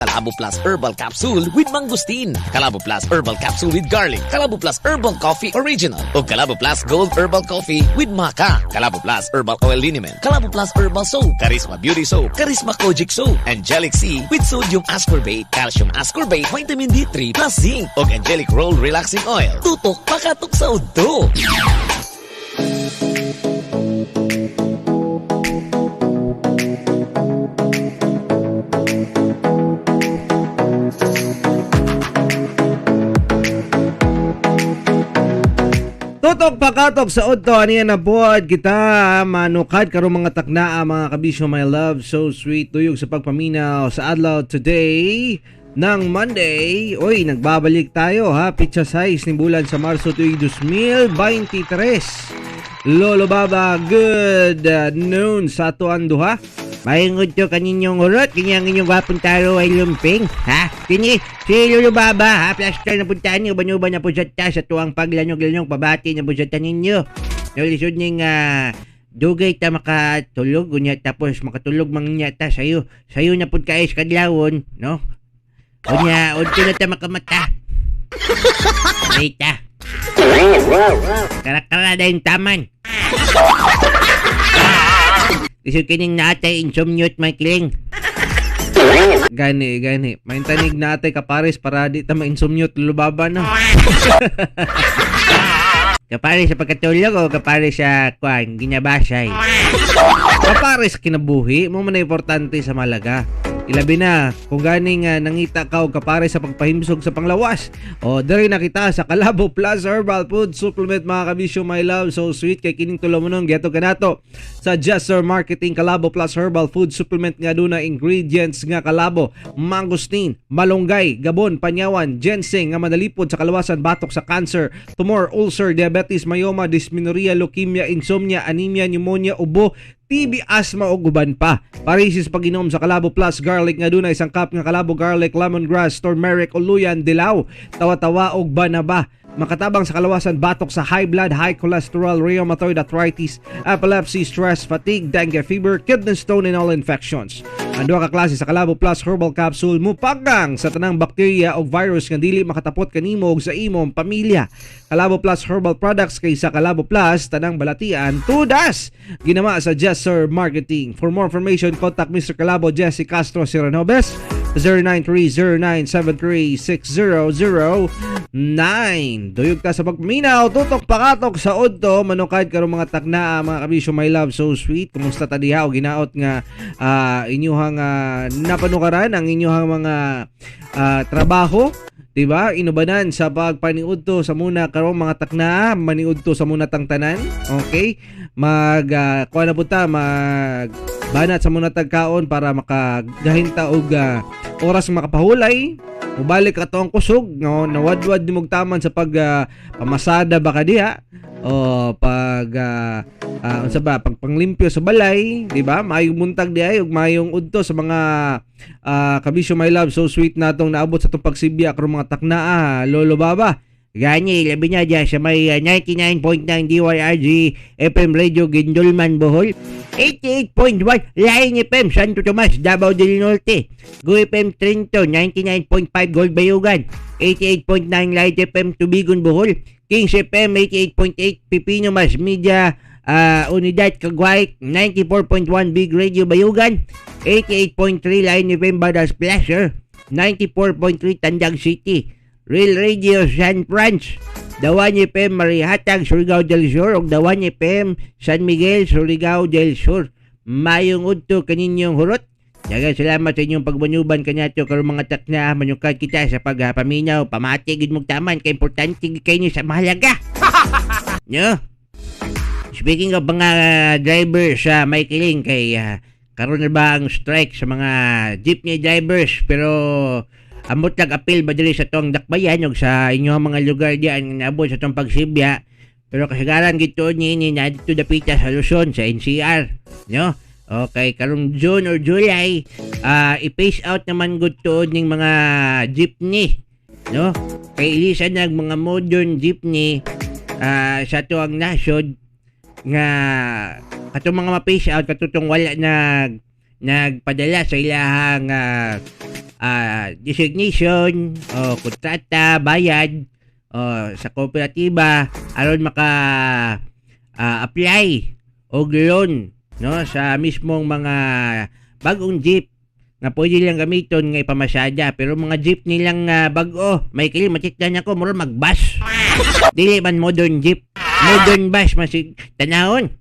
Kalabo Plus Herbal Capsule with Mangosteen, Kalabo Plus Herbal Capsule with Garlic, Kalabo Plus Herbal Coffee Original, o Kalabo Plus Gold Herbal Coffee with Maca, Kalabo Plus Herbal Oil Liniment, Kalabo Plus Herbal Soap, Charisma Beauty Soap, Charisma Kojic Soap, Angelic C with Sodium Ascorbate, Calcium Ascorbate, Vitamin D3 plus Zinc, o Angelic Roll Relaxing Oil. Tutok pakatok sa udto. Tutok pakatok sa udto aniya na pod kita manukad karong mga taknaa, mga kabisyo, my love, so sweet, tuyog sa pagpaminaw sa adlaw today ng Monday. Oy, nagbabalik tayo ha, pitsa size ni bulan sa Marso tuig 2023. Lolo Baba, good noon sa atuan duha. Maingod to kaninyong hurot, kini ang inyong gwapong taro ay lumping, ha? Kini, si Lolo Baba, ha? Plaster na puntaan niyo, uban-uban na po sa ta sa tuwang paglanyog-lanyog, pabati na po sa ta ninyo. Nalisod ning dugay ta makatulog, unya tapos makatulog mang niya ta sayo. Sayo na po kaes kadlawon, no? Unya, unto na ta makamata. Rita. Karakara na yung taman. Isod kining naatay insomniot, may kiling. Gani, gani. Maintanig na ate kapares para di ta ma-insomniot, Lolo Baba, no? Kapare sa pagkatulog o kapare sa kuan, ginabasay? Kapare sa kinabuhi, mo man na importante sa malaga. Ilabi na kung ganing nangita ka og kapare sa pagpahimsog sa panglawas. O diri na kita sa Kalabo Plus Herbal Food Supplement, mga kabisyo, my love, so sweet, kay kining tulamonong geto kanato sa Jester Marketing. Kalabo Plus Herbal Food Supplement nga duna ingredients nga kalabo, mangosteen, malunggay, gabon, panyawan, ginseng nga manalipod sa kalawasan, batok sa cancer, tumor, ulcer, diabetes, myoma, dysmenorrhea, leukemia, insomnia, anemia, pneumonia, ubo, TB, asthma o guban pa. Parisis pag-inom sa Kalabo Plus Garlic nga dunay sangkap nga kalabo, garlic, lemongrass, turmeric, uluyan, dilaw, tawa-tawa og banaba. Makatabang sa kalawasan, batok sa high blood, high cholesterol, rheumatoid arthritis, epilepsy, stress, fatigue, dengue fever, kidney stone, and all infections. Ang duha ka klase sa Kalabo Plus Herbal Capsule mupagang sa tanang bakterya o virus nga dili makatapot kanimo ug sa imong pamilya. Kalabo Plus Herbal Products, kay sa Kalabo Plus tanang balatian tudas. Ginama sa Jesser Marketing. For more information, contact Mr. Kalabo Jesse Castro Siranobes 0930-973-6009. Duyog ta sa pagpaminaw, tutok pakatok sa udto, manukad karong mga taknaa, mga kabisyo, my love, so sweet. Kumusta ta diha o ginaot nga inyuhang napanukaran ang inyuhang mga trabaho, diba? Inubanan sa pagpaniudto sa muna karong mga taknaa, maniudto sa muna tang tanan. Okay? Mag kuha na po ta, mag banat sa muna tagkaon para makagahinta og oras makapahulay. Mubalik ato ang kusog, no? Nawadwad ni mugtaman sa pag pamasada ba ka diha o pag unsa ba, pag panglimpyo sa balay, di ba? Maayong buntag di ay ug maayong udto sa mga kabisyo, my love, so sweet natong naabot sa itong pagsibya karong mga taknaa, Lolo Baba. Gani, labi na dyan sa may 99.9 DYRG FM Radio Gindulman, Bohol, 88.1 Line FM Santo Tomas, Davao del Norte, Go FM Trinto, 99.5 Gold Bayugan, 88.9 Light FM Tubigon, Bohol, Kings FM 88.8 Pipino Mas Media Unidad Cagwait, 94.1 Big Radio Bayugan, 88.3 Line FM Badas Pleasure, 94.3 Tandag City, Real Radio San Franz, Dawan FM Marihatag, Surigao del Sur, ug Dawan FM San Miguel, Surigao del Sur. Mayong udto kaninyong hurot. Daghang salamat sa inyong pagbanuban kanato karong mga takna, manukad kita sa pagpaminaw, pamati gid mong taman kay importante gid kay sa mahalaga. No? Speaking of mga drivers sa may kiling kay karon na ba ang strike sa mga jeepney drivers, pero amot lang appeal ba diri sa tuang dakbayan ug sa inyong mga lugar diyan nga naabot sa tuang pagsibya, pero kasagaran gid tuod niini na dito dapita sa Luzon, sa NCR, no? Okay, karong June or July, i-phase out naman gud tuod ning mga jeepney, no? Kay ilisan nag mga modern jeepney sa tuang nasod nga katong mga ma-phase out katutong wala nag nagpadala sa ilahang designation o kontrata bayad o sa kooperatiba aron maka apply og loan, no, sa mismong mga bagong jeep nga pwede lang gamiton nga ipamasada. Pero mga jeep nilang bag-o, may kili matikdan ako mura magbus. Dili man modern jeep, modern bus masig tanahon.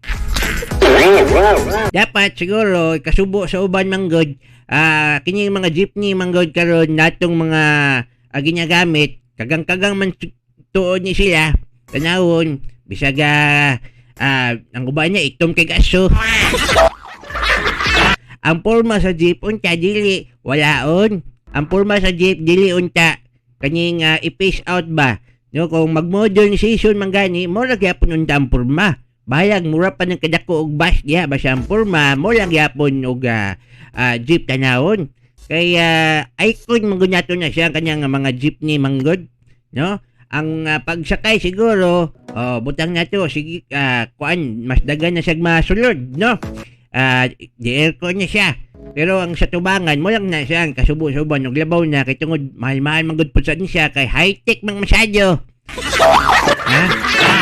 Dapat siguro kasubo sa uban manggod, kini mga jeepney manggod karon natong mga ginagamit, kagang-kagang man tuod ni sila tanahon, bisag ang uban niya itom kay gaso. Ang porma sa jeep unta dili walaon. Ang porma sa jeep dili unta kaning i-phase out ba, no? Kung mag-modernization man gani, mo ra gyapon unta ang porma. Bayag mura pa ng kadako og bus diha ba siya ang porma, mo lang gyapon og jeep tanawon. Kay icon man gud nato na siya ang kanyang mga jeepney manggod, no? Ang pagsakay siguro, oh, butang nato sige, kuan mas dagan na siya masulod, no? Di aircon niya siya. Pero ang sa tubangan mo lang na siya ang kasubo-suban og labaw na kay tungod mahal-mahal man gud pud sad siya kay high-tech mang masyado. Ha?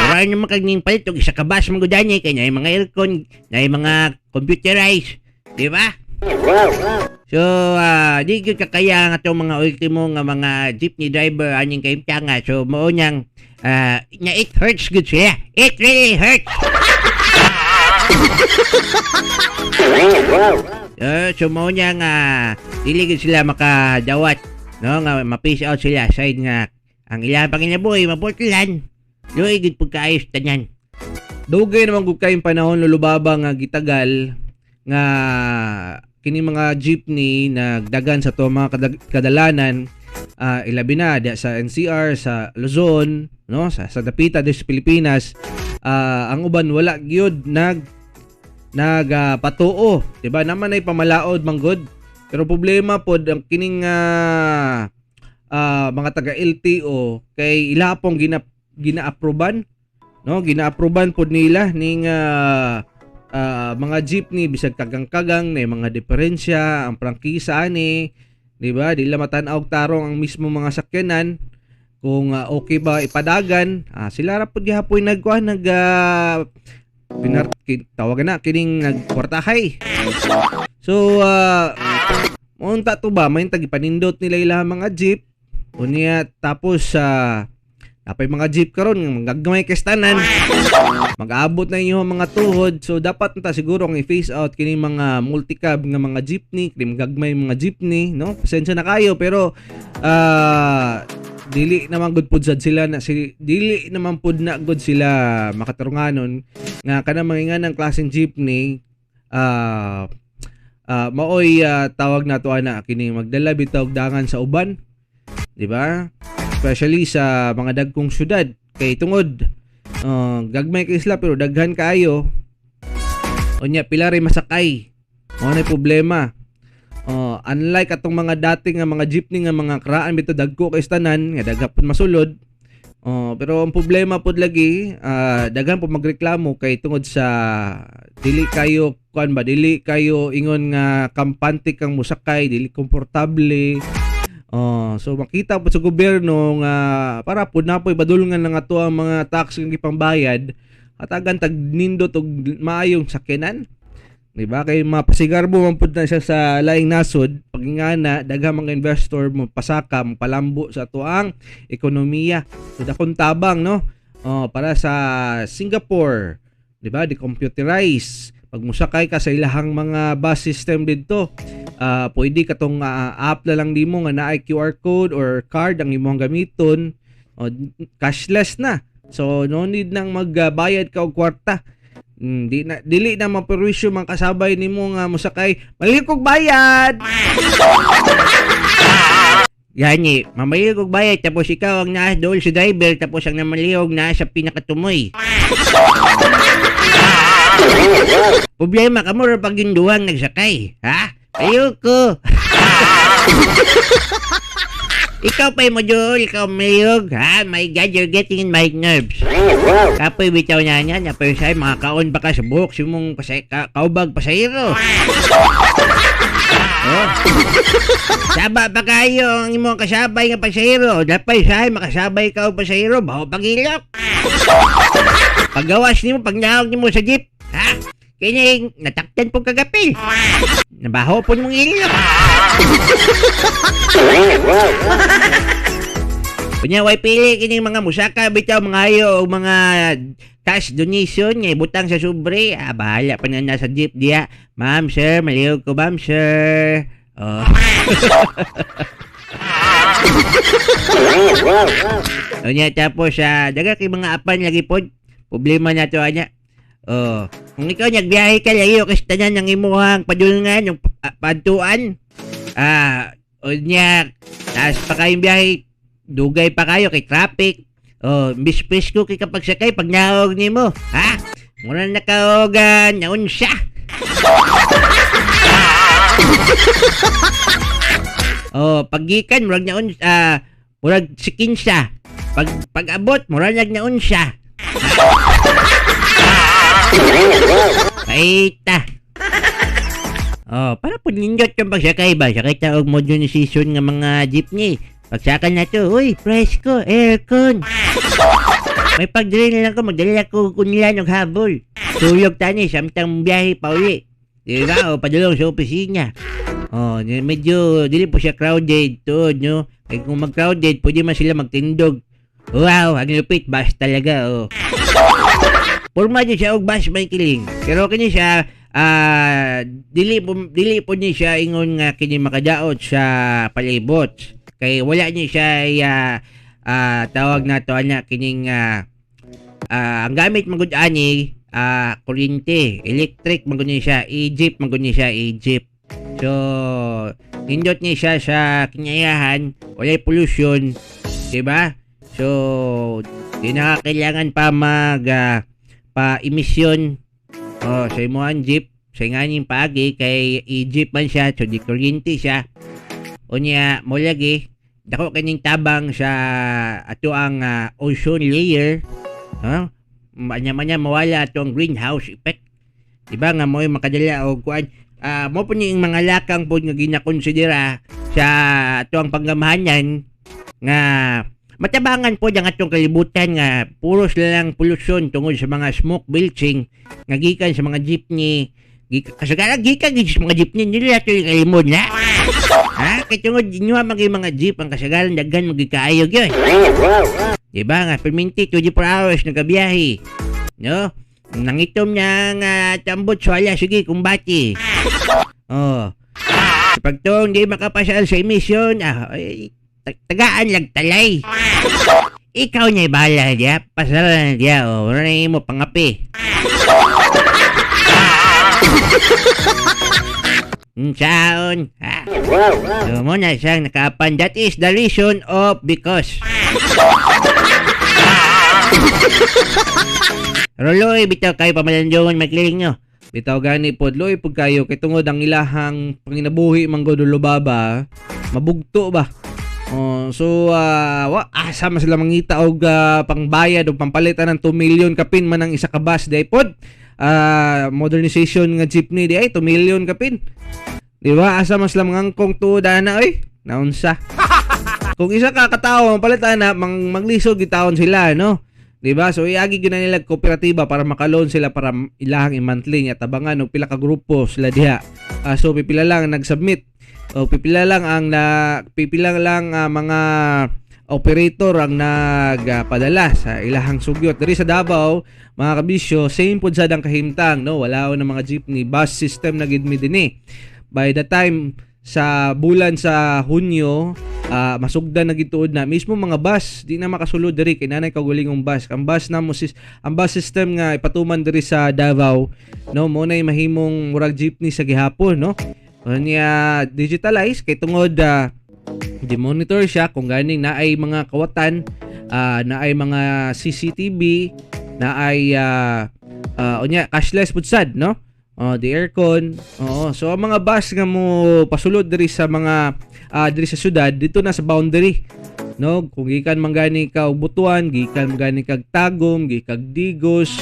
Mura naman kag ning palit og isa ka bus man gud ani kay naay mga aircon, naay mga computerized, di ba? So, di gyud kakaya ang atong mga ultimo nga mga jeepney driver aning kahimtanga. So, mao niyang nya it hurts gud siya. It really hurts. So mao niya nga dili gud sila makadawat, no, nga ma-phase out sila side nga ang ilang panginabuhi maputlan. Luoy gud pagkaayos tanan. Dugay naman gud kayong panahon lulubaba nga gitagal nga kini mga jeepney nagdagan sa to mga kadalanan, ilabi na sa NCR, sa Luzon, no, sa dapita des Pilipinas. Ang uban wala gyud nagpatuo, di ba? Naman ay pamalaod manggod. Pero problema pod ang kining mga taga LTO kay ila pong gina-aproban, no? Gina-aproban pod nila ning mga jeepney bisag kagang-kagang na mga diferensya ang prangkisa ani, di ba? Di la matan-aw tarong ang mismo mga sakyanan kung okay ba ipadagan. Sila ra pod gihapoy nagkuan nag tawagan na kining nagkwartahay. So unta to ba may tagipanindot nila ilang mga jeep unya, tapos napay mga jeep karon nga magagamay kay tanan, mag-abot na inyo mga tuhod. So dapat ta siguro ang i-phase out kini mga multicab nga mga jeepney, kini gagmay mga jeepney, no? Pasensya na kayo pero dili naman good pud sad sila na si dili naman pud na good sila makatarunganon nga kanang mga inganang klaseng jeepney maoy tawag nato ana kini magdala bitaw og dangan sa uban, di ba? Especially sa mga dagkong syudad kay tungod gagmay kay sila pero daghan kaayo unya pila ray masakay, mao na problema. Unlike atong mga dati nga mga jeepney nga mga kraan bitaw dagko kay tanan nga daghan pud masulod. Pero ang problema pud lagi, daghan pud magreklamo kay tungod sa dili kayo kuan ba, dili kayo ingon nga kampante kang mosakay, dili komportable. So makita pud sa gobyerno nga para pud napoy badulngan lang ato ang mga tax nga gipangbayad, hatagan tag nindot og maayong sakyanan. Diba? Kay mapasigarbo man pud na siya sa laing nasod, pag ingana daghang mga investor mo pasaka, palambo sa atoang ekonomiya. So dakong tabang, no? Para sa Singapore, diba? Di computerize. Pag musakay ka sa ilahang mga bus system didto, pwede katong app na lang nimo nga naay QR code or card ang imong gamiton, cashless na. So no need nang magbayad ka og kwarta. Di na, dili na maperwisyo mang kasabay nimo nga mosakay, malikog bayad. Gani, mamalihog og bayad tapos ikaw ang naa dool sa driver tapos ang namalihog naa sa pinakatumoy. Problema ka mo pag yung duwang nagsakay, ha? Ayoko. Ikaw pa'y module, ikaw mayog. Ha? My God, you're getting in my nerves. Kapoy bitaw niya niya, napay sa'yo, makakaon pa ka sa buhok, si mong kaubag pasahero. Oh. Saba pa kayo ang imong kasabay nga pasahero. Dapay sa'yo, makasabay ka og pasahero, baho pagilok. Paggawas nimo, pagnaog nimo sa jeep, ha? Kining nataktan po kagapil. Nabaho po mong ilok. Kunya, way pili kining mga musaka bitaw mga ayo o mga cash donation nga ibutang sa sobre. Ah, bahala pa na nasa jeep diya. Ma'am, sir, malihog ko, ma'am, sir. Oh. Unya, tapos daga kay mga apan lagi pod. Problema na to anya. Oh, kung ikaw nagbiyahe ka layo kasi tanan ang imuhang padulngan yung padtuan. Ah, unya, taas pa kayong biyahe, dugay pa kayo kay traffic. Oh, imbis presko kay kapag sakay pag naog nimo, ha? Mura na kaogan, naunsa. Oh, paggikan murag naun murag sikinsa. Pag pag-abot murag naunsa. Paita. Oh, para po nindot yung pagsakay ba? Sakay ta og modernization nga mga jeepney. Pagsakay na to, uy, presko, aircon. May pagdali na lang ko, magdala ko kunlan og habol. Tulog tani, samtang biyahe pa uli. Di ba? O, padulong sa opisina. Oh, medyo, dili po siya crowded to, no? Kaya kung mag-crowded, pwede man sila magtindog. Wow, ang lupit, bus talaga, oh. Porma niya siya og bus may kiling. Pero kini siya dili po niya siya ingon nga kini makadaot sa palibot. Kay wala niya siya tawag nato ana kining ang gamit magud ani kuryente, electric magud niya siya, e-jeep magud niya siya, e-jeep. So nindot niya siya sa kinyayahan, walay pollution, di ba? So di na kailangan pa mag pa-emisyon oh, sa imuhang jeep, sa nganing paagi kay e-jeep man siya, so di kuryente siya. Unya mo lagi dako kining tabang sa ato ang ozone layer, ha? Manya-manya mawala ato ang greenhouse effect. Diba nga mo'y makadala og kuan, mo po ni mga lakang pod nga ginakonsidera sa ato ang panggamahanan nga matabangan po ang atong kalibutan nga puros lang polusyon tungod sa mga smoke belching nga gikan sa mga jeepney. Kasagaran gikan sa mga jeepney nila ato yung kalimod na. Ha? Kay tungod inyo mga mga jeep ang kasagaran daghan magikaayog yun. Diba nga perminti 24 hours nagabiyahe. No? Nangitom niya nga tambot swala sige kumbati. Oh. Pagtong di makapasal sa emission, tagaan lang talay. Ikaw niya bahala diya, pasara na diya, o, wala na mo pangapi. Saon, ha? So, muna siyang nakaapan. That is the reason of because. Roloy, bitaw kayo pamalandungan, makiling nyo. Bitaw gani pod, loy pud kayo, kay tungod ang ilahang panginabuhi manggod lubaba, mabugto ba? Oh, so asa man sila mangita og pangbayad o pampalitan ng 2 million kapin man ang isa ka bus di pod. Modernization nga jeepney di ay 2 million kapin. Di ba? Asa man sila mangangkong tuod ana oy? Naunsa. Kung isa ka katawo mapalitan na maglisod gitawon sila, no? Di ba? So iagi gyud na nila kooperatiba para makaloan sila para ilahang i-monthly niya tabangan og pila ka grupo sila diha. So pipila lang ang nag-submit. O pipila lang ang mga operator ang nagpadala sa ilahang sugyot. Diri sa Davao, mga kabisyo, same pod sad ang kahimtang, no? Wala ng mga jeepney, bus system na gid mi dinhi. By the time sa bulan sa Hunyo, masugdan na gituod na mismo mga bus di na makasulod diri kay nanay kagulingong bus. Ang bus na mo ang bus system nga ipatuman diri sa Davao, no, mo nay mahimong murag jeepney sa gihapon, no? Niya digitalize kay tungod di-monitor siya kung ganing naay mga kawatan, naay mga CCTV, naay unya cashless pud sad, no? Oh, di aircon. Oo, so ang mga bus nga mo pasulod diri sa mga diri sa syudad dito na sa boundary. No, kung gikan man gani ka og Butuan, gikan man gani kag Tagum, gikan Digos,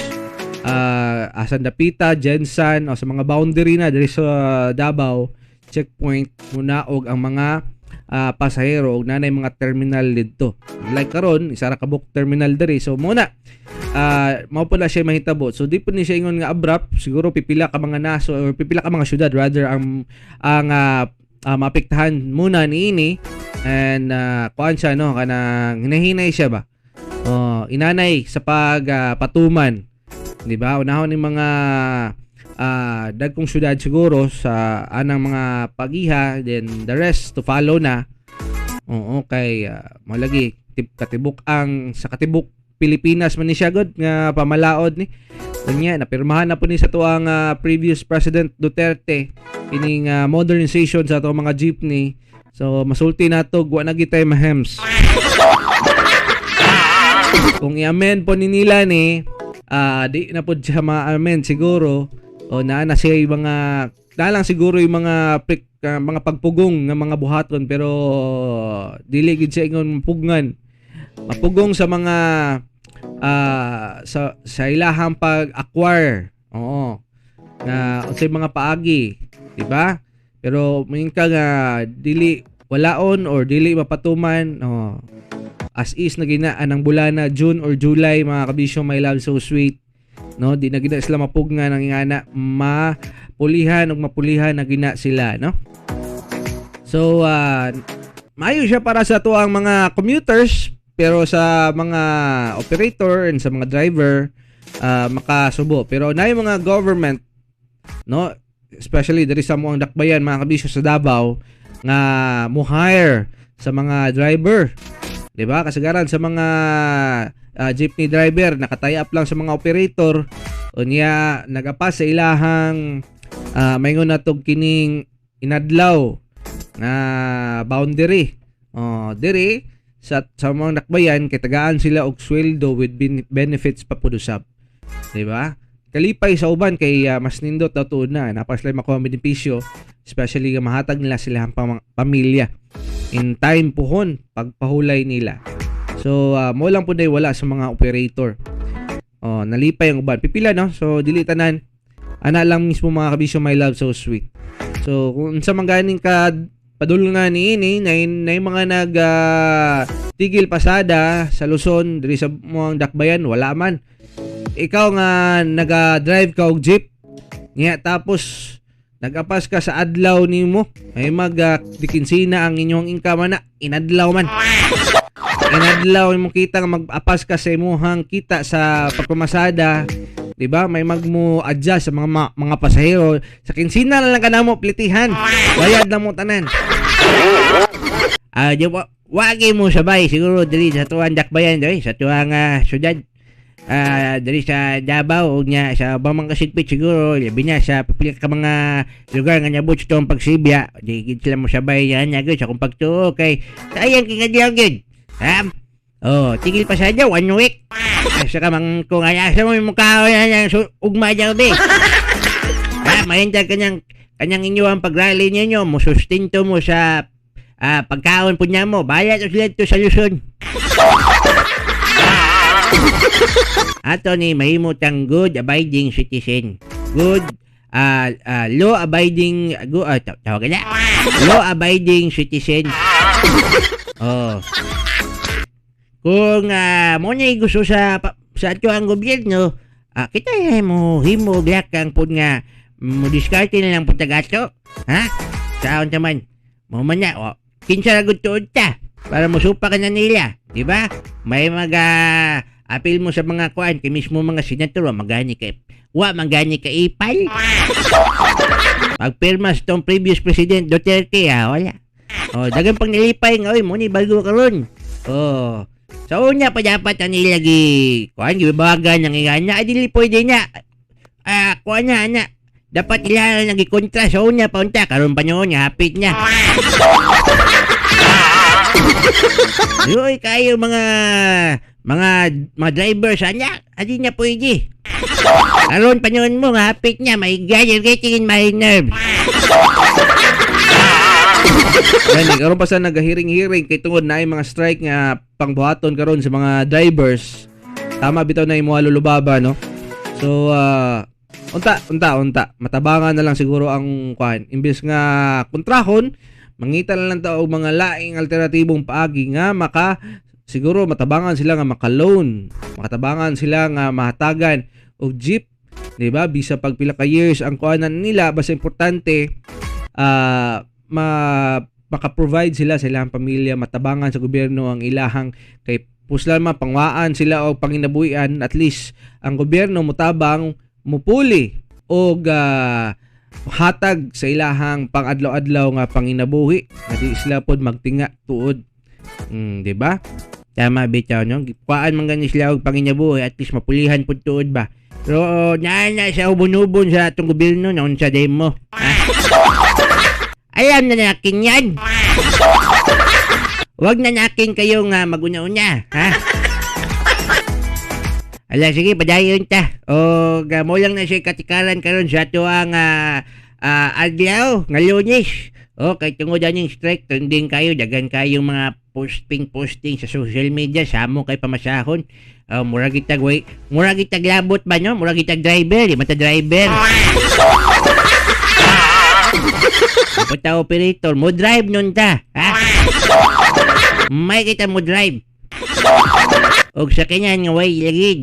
Asan Dapita, Jensan, o sa mga boundary na diri sa Davao checkpoint munaog ang mga pasahero og nanay mga terminal didto. Like karon isa ra ka buok terminal diri. So muna mao po na siya mahitabo. So di po ni siya ingon nga abrupt, siguro pipila ka mga naso or pipila ka mga syudad rather ang maapektahan muna niini and kuan siya no, kanang hinahinay siya ba. Oh, inanay sa pag patuman, di ba? Unahon ni mga dagkong syudad siguro sa anang mga pagiha, then the rest to follow na. Oo, kay malagi katibok ang sa katibok Pilipinas man ni siya god nga pamalaod ni. Unya napirmahan na po ni sa tuang previous President Duterte kining modernization sa atong mga jeepney. So masulti nato wa na gitay mahems. Kung i-amend po ni nila ni di na po siya ma-amend siguro o naa na siya yung mga dalang siguro yung mga mga pagpugong ng mga buhaton, pero dili gid siya ingon mapugngan. Mapugong sa mga sa ilahang pag-acquire. Oo. Na unsay mga paagi, di ba? Pero moingon ka nga dili walaon or dili mapatuman, oh, as is na ginaan ang bulana June or July mga kabisyo, my love so sweet. No, di na gina sila mapugnan ang ingana, mapulihan ug mapulihan na gina sila, no? So maayo siya para sa tuang mga commuters, pero sa mga operator and sa mga driver makasubo. Pero na yung mga government, no, especially diri sa muang dakbayan mga kabisyo sa Davao nga mo hire sa mga driver, di ba? Kasagaran sa mga jeepney driver nakatay up lang sa mga operator, unya nagapas sa ilahang maingon natog kining inadlaw nga boundary. Oh, diri sa mga dakbayan kay tagaan sila og sweldo with benefits pa pud usab, di ba? Kalipay sa uban kay mas nindot daw tuod na napa sila makuha benepisyo, especially nga mahatag nila sila ang pamilya in time puhon pagpahulay nila. So mo lang pud wala sa mga operator. Oh, nalipay ang uban. Pipila no? So dili tanan. Ana lang mismo mga kabisyo, my love so sweet. So kung unsa man ganing ka padulngan niini na mga nag tigil pasada sa Luzon diri sa muang dakbayan, wala man. Ikaw nga naga-drive ka og jeep niya tapos nagapas ka sa adlaw nimo, may mag dikinsina ang inyong income na inadlaw man. Inadlaw imong kita nga mag-apas ka sa imuhang kita sa pagpamasada, di ba? May magmo adjust sa mga mga pasahero sa kinsina na lang ka namo plitihan. Bayad na mo tanan. Di wagi mo sabay siguro diri sa tuang dakbayan diri sa tuang syudad. Diri sa Davao ug nya sa ubang mga kasigpit siguro, labi na sa pipila ka mga lugar nga nyabot sa tuang pagsibya, di gid sila mo sabay yan nya gud sa akong pagtuo kay sayang kay adlaw gid. Ha? Oh, tigil pa sa adlaw 1 week. Asa ka mang kung asa mo mukha yan so, ugma daw be. Ha, mahintag kanyang inyo ang pagrally ninyo, mo sustento mo sa pagkaon pud namo, bayad sila dito sa Luzon. Ato ni mahimo tang good abiding citizen. Good law abiding go tawag na. Law abiding citizen. Oh. Kung mo ni gusto sa ato ang gobyerno, kita mo himo glakang pud nga mo diskarte na lang pud tagato. Ha? Saon ta man? Mo man na, oh, kinsa ra gud tuod ta para mosupa ka na nila, di ba? May mga apil mo sa mga kuan kay mismo mga senator, wa magani kay wa magani ka ipal. Pagpirma sa tong previous president Duterte, wala. Oh, dagan pang nilipay nga oy mo ni bago karon. Oh. Sa unya pa dapat ang nila gi kuan gibagan ang ingana, ay dili pwede niya. Kuan niya ana. Dapat ila nang gikontra sa unya pa unta karon pa nyoon nga hapit niya. Yoy kayo mga driver sa anya, adi niya pwede. Aron pa noon mo nga hapit niya, my God, you're getting in my nerves. Gani karon pa sa nagahiring-hiring kay tungod na ay mga strike nga pangbuhaton karon sa mga drivers. Tama bitaw na imo lulubaba, no? So unta unta unta matabangan na lang siguro ang kuan imbes nga kontrahon, mangita na lang ta og mga laing alternatibong paagi nga maka siguro matabangan sila nga maka-loan, makatabangan sila nga mahatagan og jeep, di ba? Bisa pag pila ka years ang kuanan nila, basta importante ma maka-provide sila sa ilang pamilya, matabangan sa gobyerno ang ilahang kay puslan man pangwaan sila og panginabuhian, at least ang gobyerno mutabang, mupuli og hatag sa ilahang pang-adlaw-adlaw nga panginabuhi nga di sila pod magtinga tuod. Di ba? Tama bitaw, no? Kuan man gani sila og panginabuhi, at least mapulihan pud tuod ba. Pero naa na sa ubon-ubon sa atong gobyerno na unsa demo. Ha? Alam na nakin yan. Wag na nakin kayo nga maguna-una, ha? Ala, sige, padayon ta. O, mo lang na siya katikaran karon sa ato ang adlaw, nga Lunes. O, kay tungod aning strike, trending kayo, dagan kayong mga posting-posting sa social media, samo kay pamasahon. O, mura gitag, way, mura gitag labot ba, no? Mura gitag driver, di mata driver. Punta operator, mo drive nun ta, ha? May kita mo drive. Og sa kanyan nga way lagid.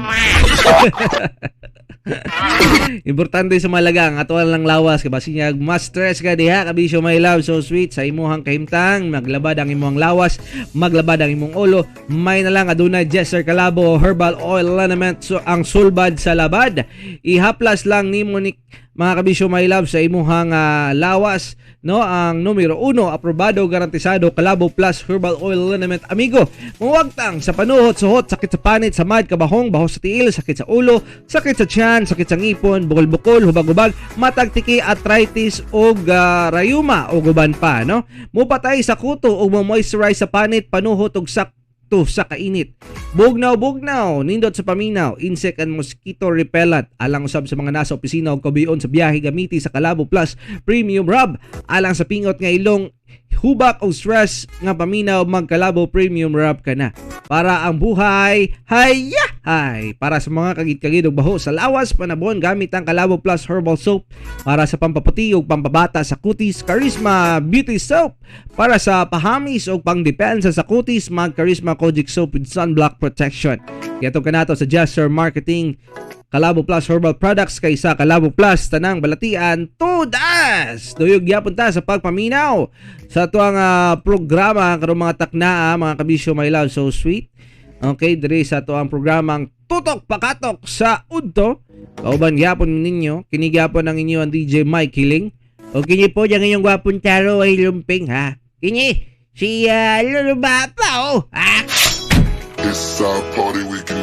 Importante sa malaga ang ato lang lawas kay basin niya mas stress ka diha, kabisyo my love so sweet, sa imuhang kahimtang maglabad ang imong lawas, maglabad ang imong ulo, may na lang adunay Jester Calabo Herbal Oil Liniment, so, ang sulbad sa labad. Ihaplas lang nimo ni mga kabisyo my love sa imuhang lawas, no? Ang numero 1 aprobado, garantisado, Kalabo Plus Herbal Oil Liniment, amigo. Muwagtang sa panuhot, suhot, sakit sa panit, samad, kabahong, baho sa tiil, sakit sa ulo, sakit sa tiyan, sakit sa ngipon, bukol-bukol, hubag-hubag, matag tiki, arthritis ug rayuma ug uban pa, no? Mupatay sa kuto ug mo-moisturize sa panit, panuhot ug sakto sa kainit. Bugnaw-bugnaw, nindot sa paminaw, insect and mosquito repellent. Alang usab sa mga nasa opisina o kabiyon sa biyahe, gamiti sa Kalabo Plus Premium Rub. Alang sa pingot nga ilong, hubak o stress nga paminaw, magkalabo Premium Rub ka na. Para ang buhay, haya! Hay! Para sa mga kagid-kagid og baho sa lawas, panabon, gamit ang Kalabo Plus Herbal Soap. Para sa pampaputi o pampabata sa kutis, Charisma Beauty Soap. Para sa pahamis o pangdepensa sa kutis, mag Charisma Kojic Soap with Sunblock Protection. Iatog ka nato sa Jester Marketing Kalabo Plus Herbal Products kaysa Kalabo Plus tanang balatian tudas. Duyog gyapon ta sa pagpaminaw sa atuang programa karong mga taknaa, mga kabisyo my love so sweet. Okay, diri sa atuang programang Tutok Pakatok sa Udto. Kauban gyapon ninyo, kini gyapon ang inyo ang DJ Mike Hiling. O kini po ang inyong gwapong taro ay lumping, ha. Kini si Lolo Bapa, oh, ha. It's our party, we can